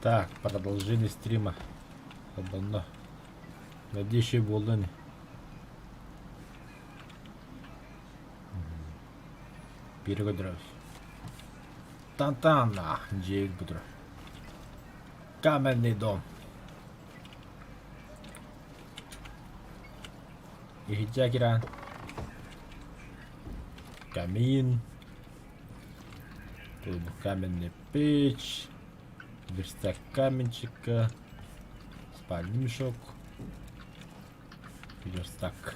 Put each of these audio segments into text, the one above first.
Так, продолжение стрима. Холбонно. Надеюсь, буолла ини. Биири көрдөрөбүт. Тантана дьиэбит бу турар. Каменный дом. Иһирдьэ киирэн. Камин. Каменный печь. Верстак каменщика. Спальный мешок. Верстак.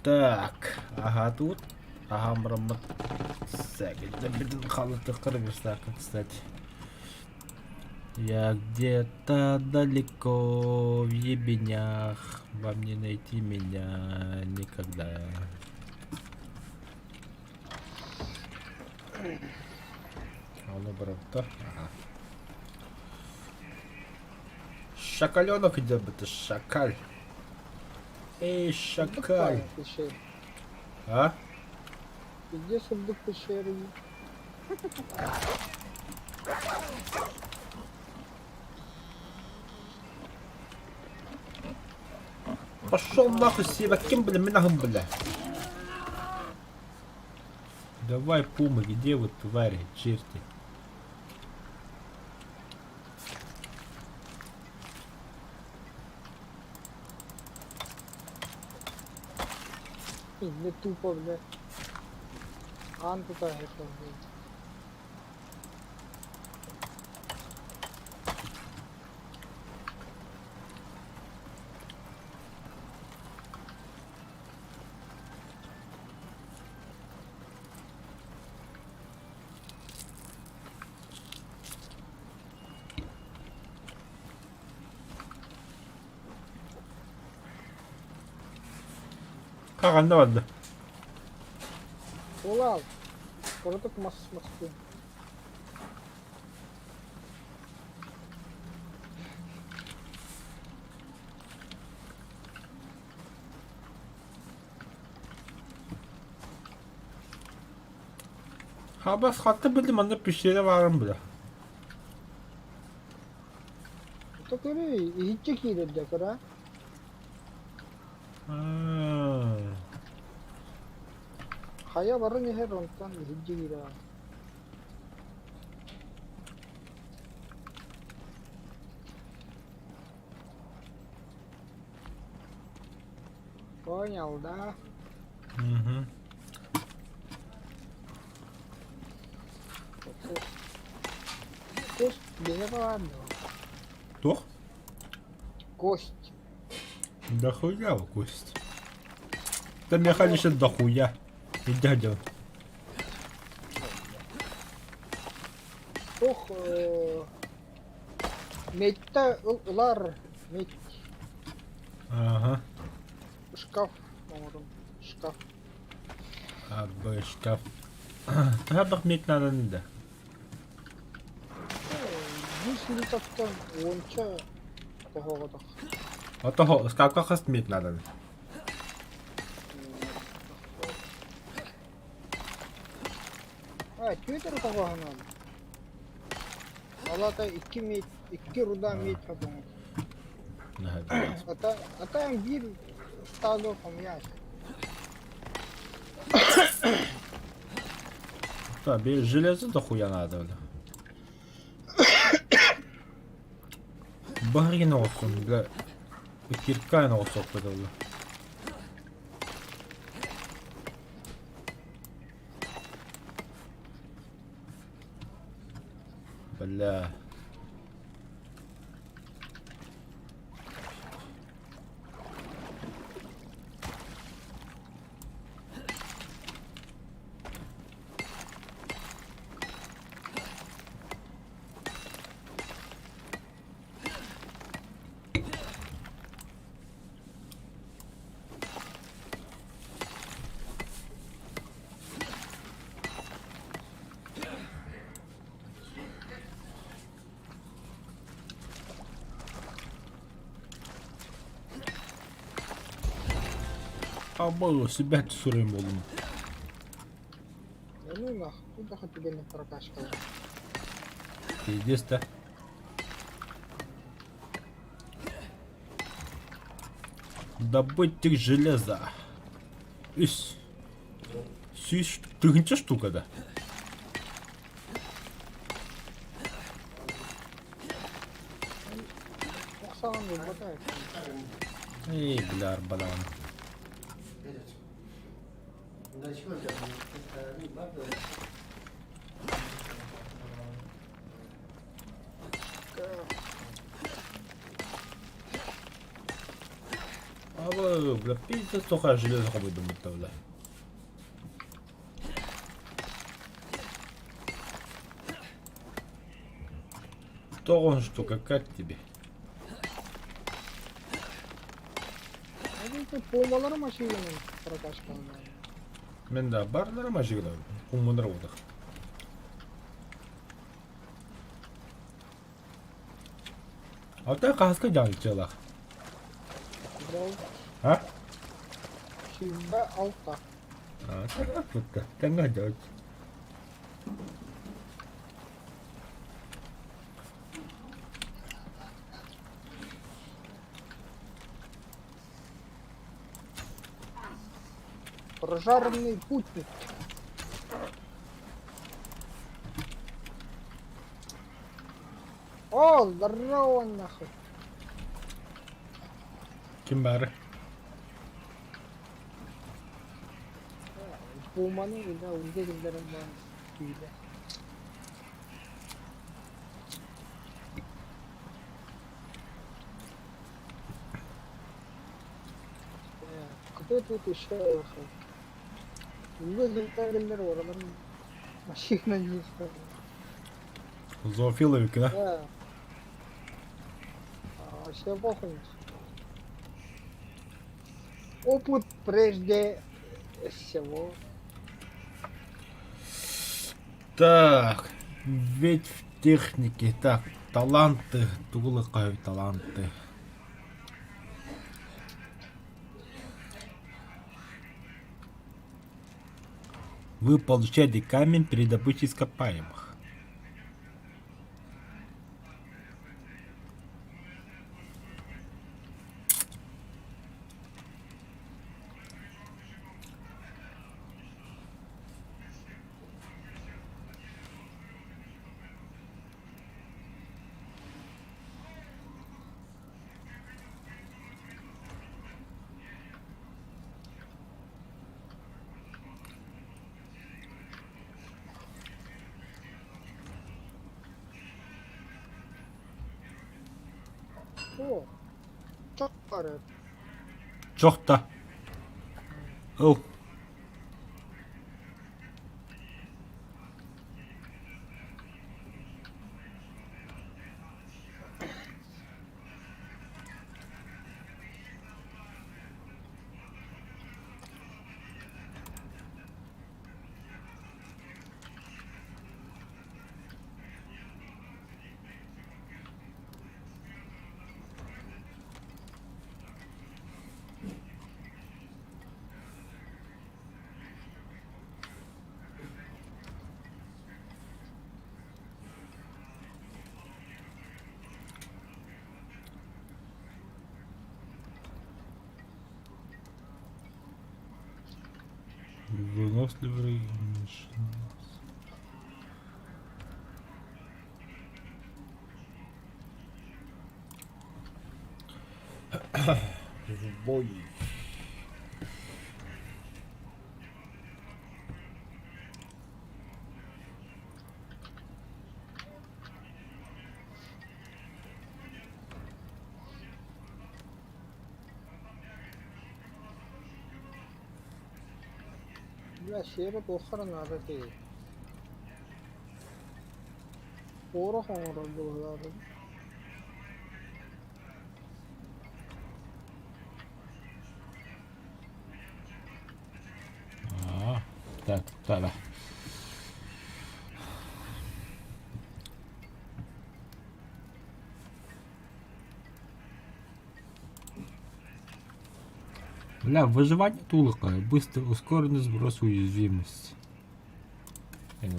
Так, ага тут. Ага, мрамор. Верстак, кстати. Я где-то далеко в ебенях. Вам не найти меня никогда. Ону барабыта. Ага. Шакаленок идет, это шакаль. Эй, шакаль. А? Где сундук пещеры? Пошел нахуй, севаким, бля, минахом, бля. Давай, пумы, где вы, твари, черти? Не тупо, бля. Аан тутааһык блядь. Ханна барда? Уолаал, кыратык мас мастыын. Хабас хатта билим манна пещера баарын била. Ото көрүй, иһиччэ киирэр да кыра. Хайа баран иһэр онтон иһирдьэ киирэҕин. Понял, да? Угу. Кость бэйэ баар дуо? Туох? Кость. Дохуя кость. Да механично дохуя. Иди дядя. Туох Меттэ ылар мет Ага. шкаф оҥорун шкаф. Абы шкаф. Таһардах мет надо да. Биир слитоктан уонча тоһоҕотох. Ото шкафка хас мет надо. А, Twitter тоҕоһунан. Ол аата икки мет, икки руда мет хотоҥут. Ата, ата биир стадо хомуйааччы. Да, бери железо дохуя надо, бля. Барин olsun, бля. Кирка olsun бля. Бля. Абы, себя сурым болдум. Ну нахуй, куда тебе прокачка? Пиздец да. Добытчик железа. Үс. Сүүс тыһыынча штука да. Эй, бля, арбалаан. Абы, бля, пиздец, тоха железо хомуйдум бутта, бля. Тоҕон штука, как тебе? Пуумалары машинанан прокачкаланар. Мен да барлары машина куммунар болдық. Ата хаска дьаҥчылах. А? 26. А, так Тэҥҥэ дьаҥ. Прожаренный путник. О, здорово нахуй. Ким баары? Пуманы илэ үлгэ киллэрэн баран киирэ. Кто тут еще ехал? Үлгэ оралар машина юзда. Зоофиловик, да? Да. А, вообще похуй. Опыт прежде всего. Так, ведь в технике, так, таланты, тугулыкай таланты. Вы получаете камень при добыче ископаемых. О, чох баар. Чох да. Ыл. Выносливый В бой. Бля, сиэрэ туохха эрэ наада этэй. Порох оҥорор быһыылаах А, так, так. Бля, выживание тулыка, быстро ускоренный сброс уязвимости. Эҥин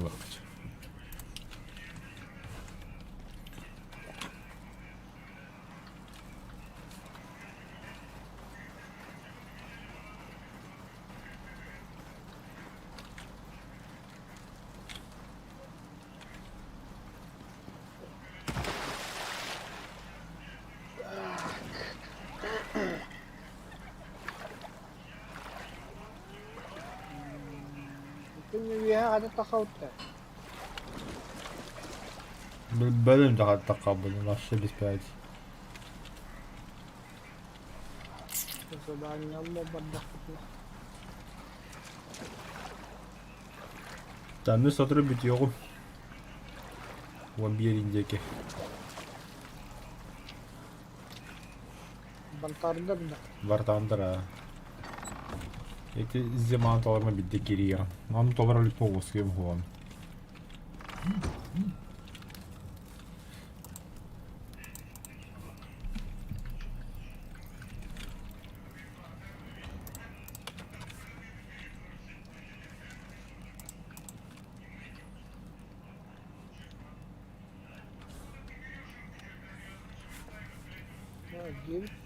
Күн үөһэ хата тахалта. Бөлүм тахалбын вообще без понятия. Заданиялла бардахпытына. Танны сотору бүтүөҕүм. Уон биэрин диэки. Бантаардар да. Бартаандар аа. Эти зимаан толорма бидде кириэҕим. Ону толоро илик оҕускуйум хуон.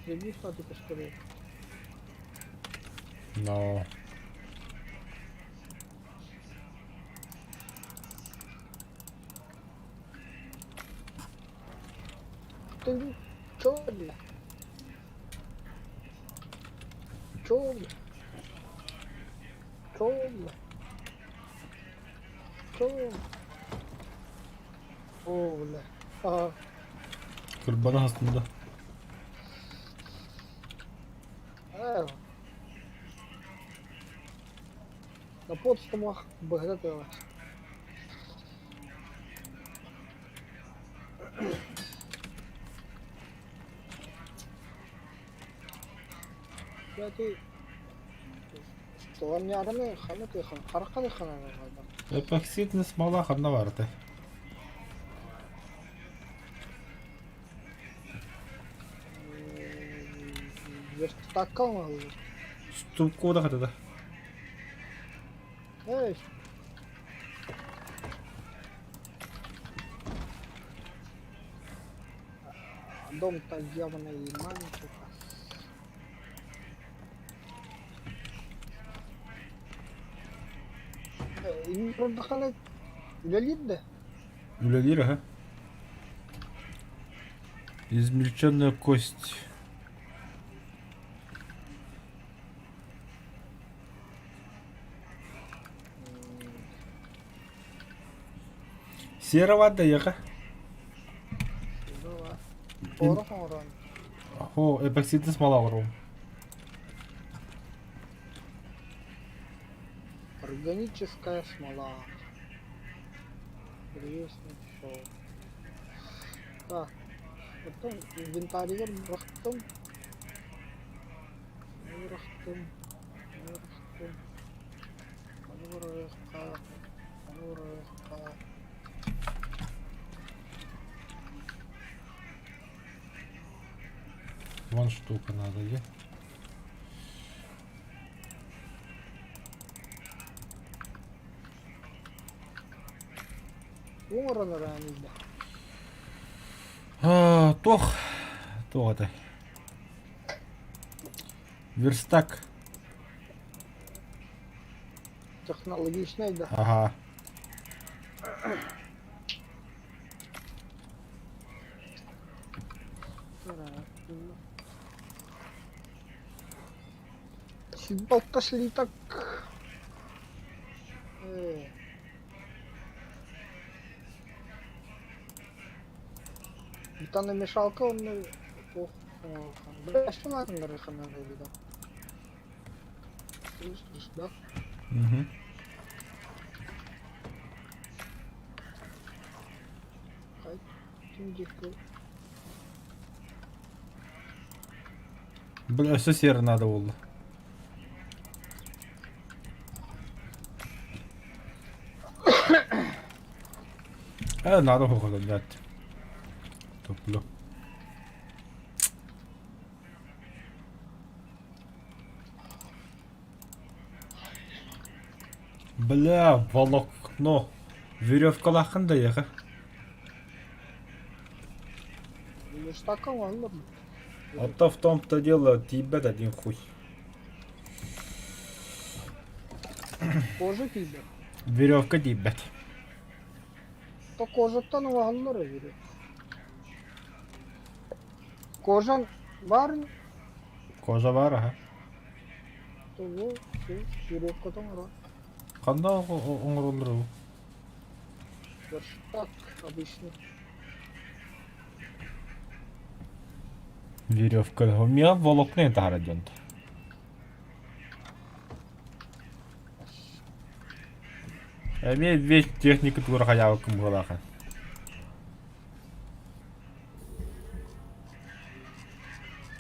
Диэбит хаты көстөрү. Но. Ты чё, бля? Чё, бля? Чё, бля? Чё? О, бля. Ага. Кырбана астында. Э. На подступах быһыта Эпоксидная смола ханна барытай? Верстакка оҥоһуллар. Ступкода хатата. Эй, Дом-то явно и маленький. Иннин үлэлиир да? Үлэлиир аһа. Измельченная кость. Серова да Порох оҥорон. О, эпоксидный смола оҥоруом. Органическая смола. Древесный шел. Так. Потом инвентарьгар бырахтым. Бырахтым. Бырахтым. Ону бырахха. Ону бырахха. Вон штука надо, где? Оҥорон эрэн Туох туох этэй? Верстак. Технологичнай да. Ага. Балта слиток. Э. Бетономешалка онно туох Слышишь, да? Угу. Бля, все серо надо было. Э, надо хуходать. Топлю. Бля, волокно. Веревкалааххын да эйиэхэ. Верстакка оҥоһуллар. Оттон в том-то дело тиийбэт один хуй. Кожа тиийбэт. Веревка тиийбэт. То кожаттан оҥоһуллар эбит. Кожан баар Кожа баар аха. Тугу веревката оҥорор. Ханна оҥороллор ол? Верстак обычный. Веревка. У меня волокны таһара дьон. Эмиэ весь техника тура хайаабыккын быһалаахан.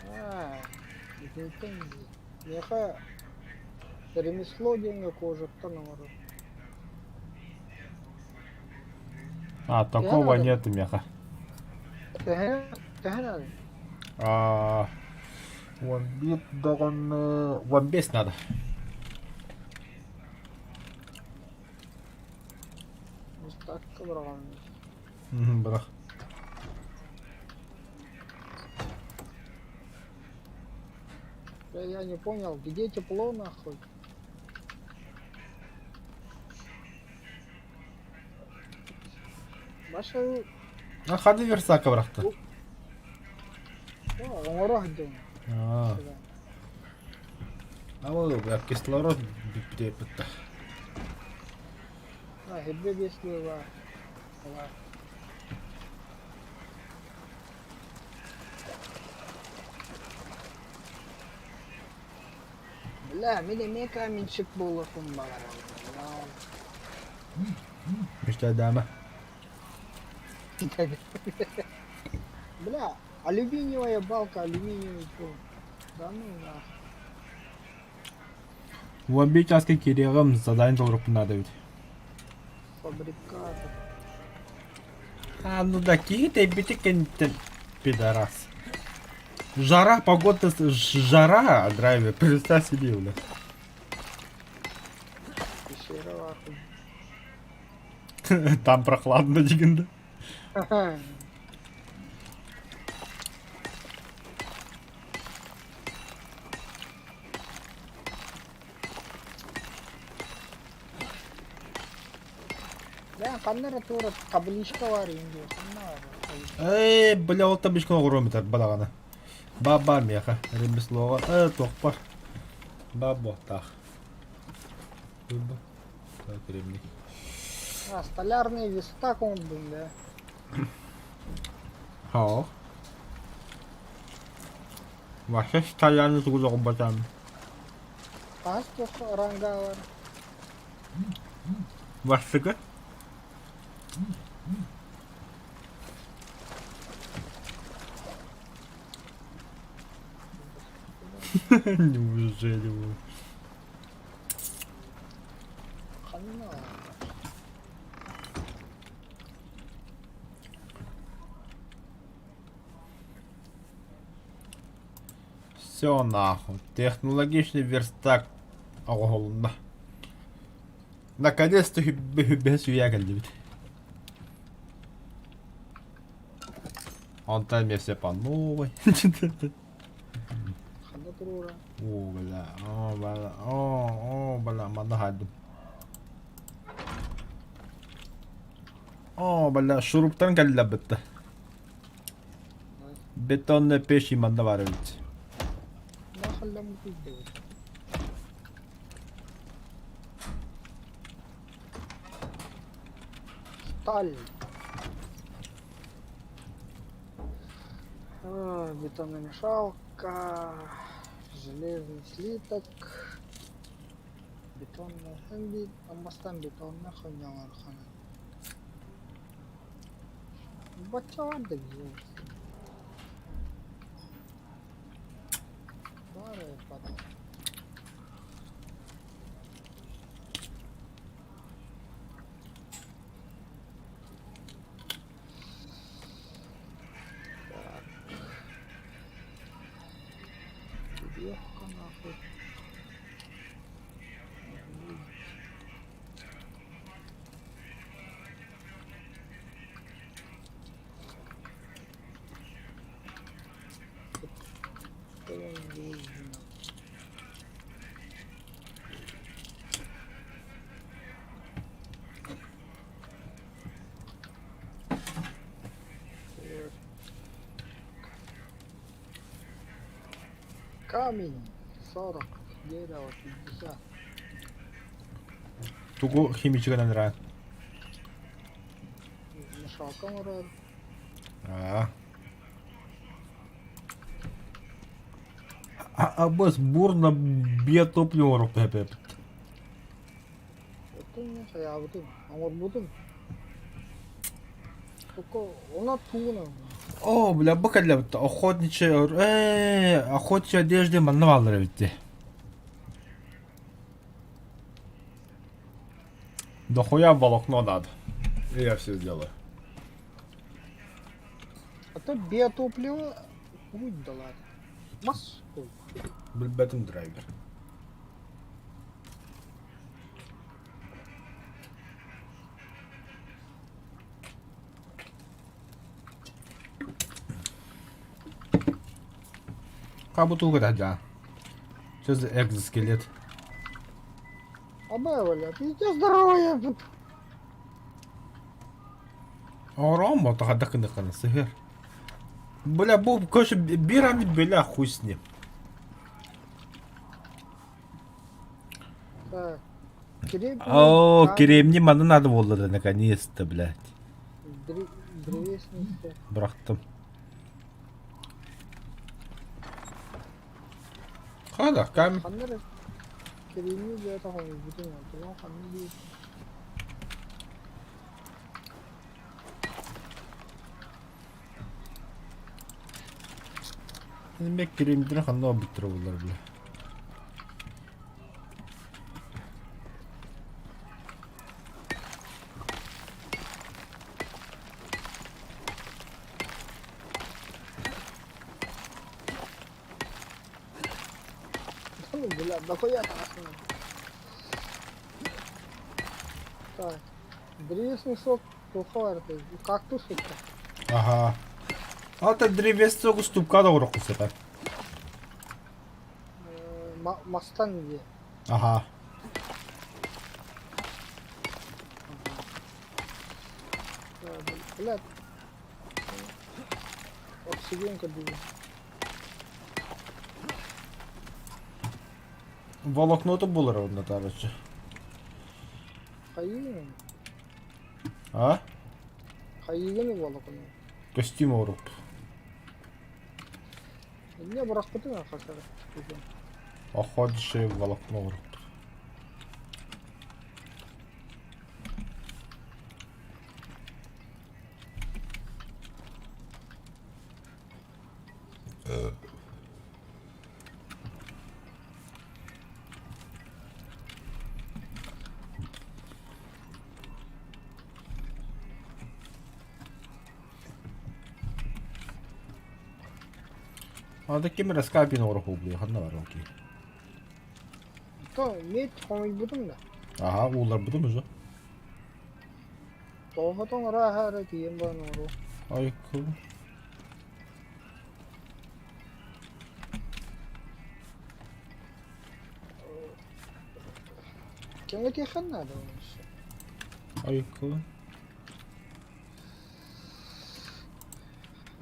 Аа, итинтэн миэхэ ремесло диэҥҥэ кожаттан оҥорор. А, Төһө такого наада? нет миэхэ. Төһө төһө наада? А, 11 даҕаны 15 надо. Мустакка быраҕан. Бырах. Я не понял, где тепло нахуй? Баша А ханна верстакка бырахта? оҥоро сылдьабын. Аа. А ол кислород бүппүтэ. Хеббе биэс лыва. Бля, мин эмиэ каменщик буолуохпун баҕарабын. Мечтайдаама. Бля, алюминиевая балка, алюминиевый пол. Да ну нахуй. 11 чааска киириэҕим, задание толорукпун наада эбит. Фабрикатор. А, ну да, киһи тэйбити кэнниттэн пидорас. Жара, погода, жара, драйвер, представь себе, бля. Пещера нахуй. Там прохладно дигэн да. Бля, ханна эрэ туора табличка баар иһин ханна баар? Ээ, бля, ол табличканы оҥоруом этэр балаҕана. Ба-ба миэхэ, ремеслоҕа, ээ, туохпар. Ба буохтаах. Так, ремник. А, столярный верстак оҥордум да. Һоо. Вообще столярный тугу оҕурбатаам. Хас туох ранга бар? Бастакы. Неужели вы? Ханна Все нахуй. Технологичный верстак оҕоһулунна. Наконец-то хүббэ сүүйэ кэллибит. Онтон эмиэ все по новой. Ханна туруора? О, бля, о, бля, о, о, бля, манна хаайдым. О, бля, шуруптан кэллэ бытта. Бетонная печь и манна баар эбит. Нахалламмыт диэбит. Сталь. А, бетономешалка, железный слиток, бетонная аммастан бетонная хоньялар хана. Баччалар да биир. Бары потом. Так. Легко нахуй. Камень 40, дерево 50. Тугу химичигынан ыраан? Мешалка оҥорор. Аа. Абыс бурно биотопливо оҥоруохха эбит. Оттон мин хайаабытым, оҥорбутум. Только она тугунан. О, бля, бу кэллэбит. Охотничья, охотничья одежда манна бааллар эбит дии. Дохуя волокно надо. И я все сделаю. А то биотопливо хуй дала. Мас хуй. Билбэтим драйвер. Как бутылка тогда? Что за экзоскелет? Абай, бля, пиздец здоровье. Оҥороон ботаха кыныххана сыһыар. Бля, бу короче биир ами бля хуй с ним. Так. Кремний, О, камень, кремний манна надо буолла да наконец-то, блядь. древесный сок. Бырахтым. Хада, камень. Ханна эрэ кремний диэтэ хомуйбутум онтулан ханна диир Эмиэ кремнийдэрин ханна оҥорбуттара буоллар, бля. Ну, бля, дохуя классно. Так, древесный сок туха это, кактус это. Аха. Ата древесный сок уступка да оҥоруохха сөп. Мастан дии. Аха. Блядь. Обсидиан көрдүүбүн. Волокното булар онно короче. Хайыыгын? А? Хайыыгын волокону? Костюм оҥоруп. Инньэ бырахпытыҥ хасара. Охотничье волокно оҥоруп. Анда ким эрэ скайпин оҥоруоху ханна бар окей. То медь хомуйбутум да. Аха, уулларбытым уже. Тоҕотон ырааһа эрэ тиийэн баран оҥоруо. Айкыл. Кэҥэтиэххин наада өссө. Айкыл.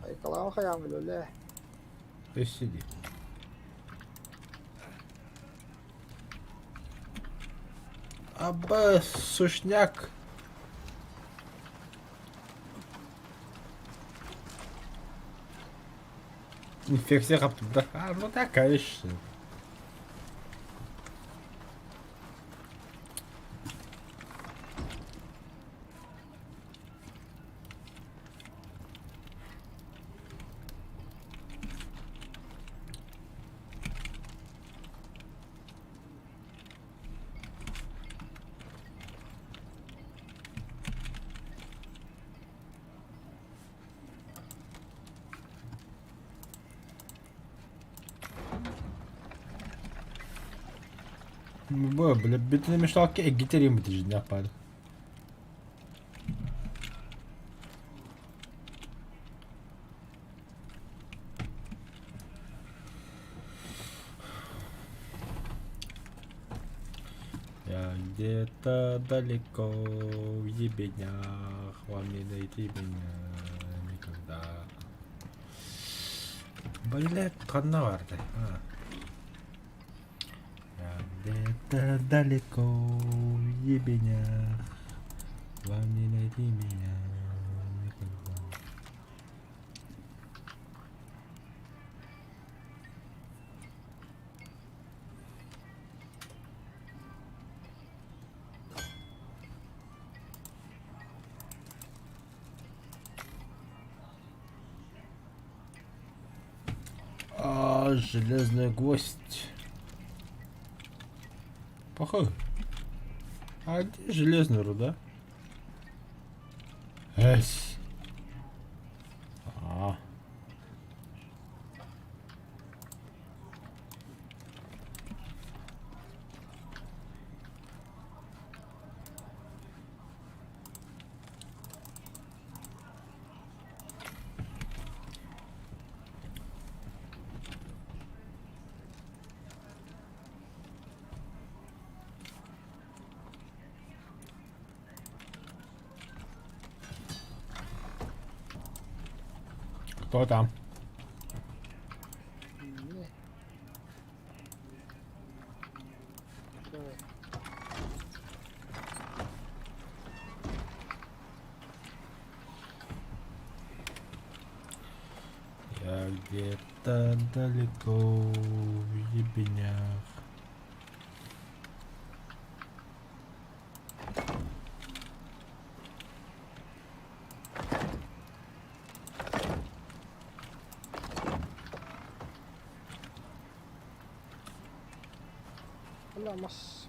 Айкалаама хайаан билэлээ. Өссө дии. Аба, сушняк. Инфекция хаптым да. А, ну да, конечно. Бу, бля, бүтүн мешалка эгитерим битижин пар. Я где-то далеко в ебенях, вам не найти меня никогда. Блять, ханна барды. Где-то далеко в ебенях Вам не найти меня никогда. А, железный гвоздь. Похуй. А где железная руда? Эс. А. Кто там? Я где-то далеко в ебенях. Бля, мас.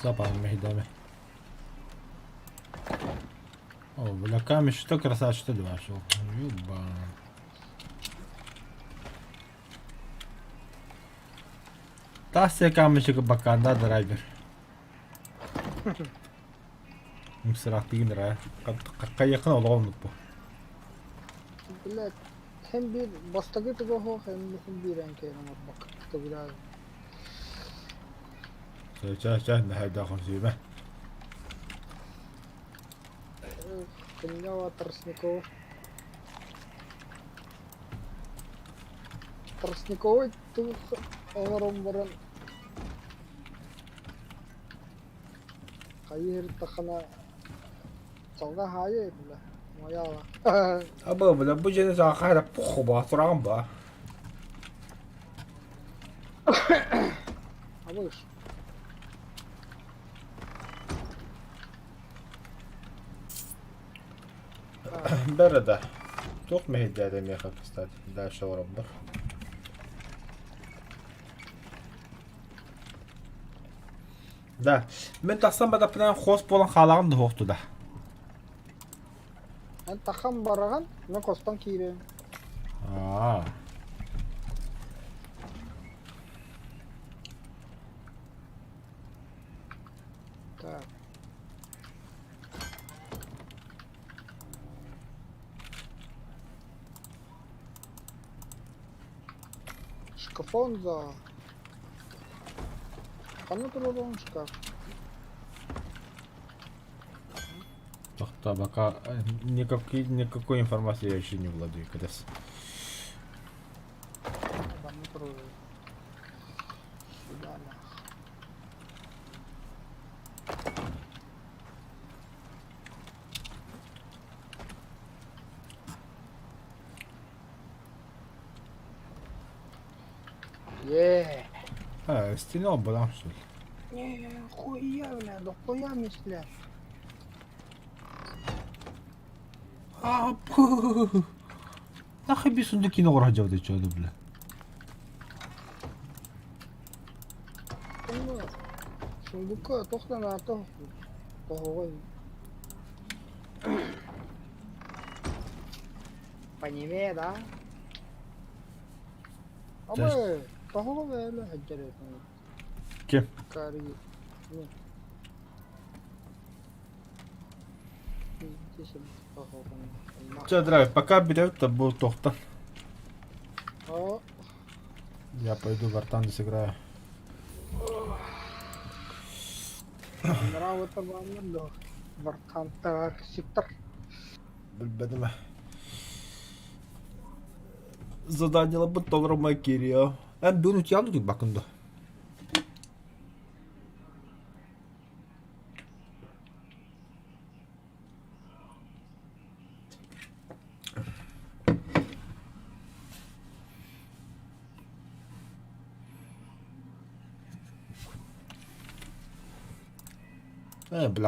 Запад мэһийдээмэ. О, бля, камень, что красавчик, что нашел. Ёба. Тасия камешек баканда драйвер. Мсырахтыгын ра. Кайякын олоҕун бу. Блядь, һин биир бастакы туга суох, һин биир эҥкиэн оҥорбокко бля. Чэ, чэ, чэ, наһайдаах сүүмэ. Поменяла Тростникова. Тростниковай туох оҥорон баран хайыы иһиттэххинэ салга хаайа бля мояла. Аба, бля, бу дьиэни саҕа хайда пуху ба, тураҕын ба. Абыш. Бэрэ да. Туох мэһэйдээтэ миэхэ, кстати, дальше олоробор. Да, мин тахсан бадаппынан хос буолан хаалаҕын да суохту да. Эн тахан бараҕын, мин хостон киириэм. Аа. Так. Шкафонза. Ханна турар шкаф? Тохто, пока никакой, никакой информации я еще не владею, кадес. Ханна турар. Сюда нах. Е. А, стену была, что ли? Не, хуя, бля, да хуя мисля. А, пу. Нахуй би сундуки на город чё, бля. Сундукка тохтан ато тоһоҕой. Пониме, да? Абы, тоһоҕо бэйэлэ хаддьарыытын. Ким? Кари. Не. Чэ, драйв, пока берет, то был тохтан. О, Я пойду в Артанду сыграю. нравится вам да. Вартантар сектор. Билбэтим. Задание бы доллар Кирилл. Эн бүгүн утуйаҕын утуйбаккын дуо? Ээ, бля.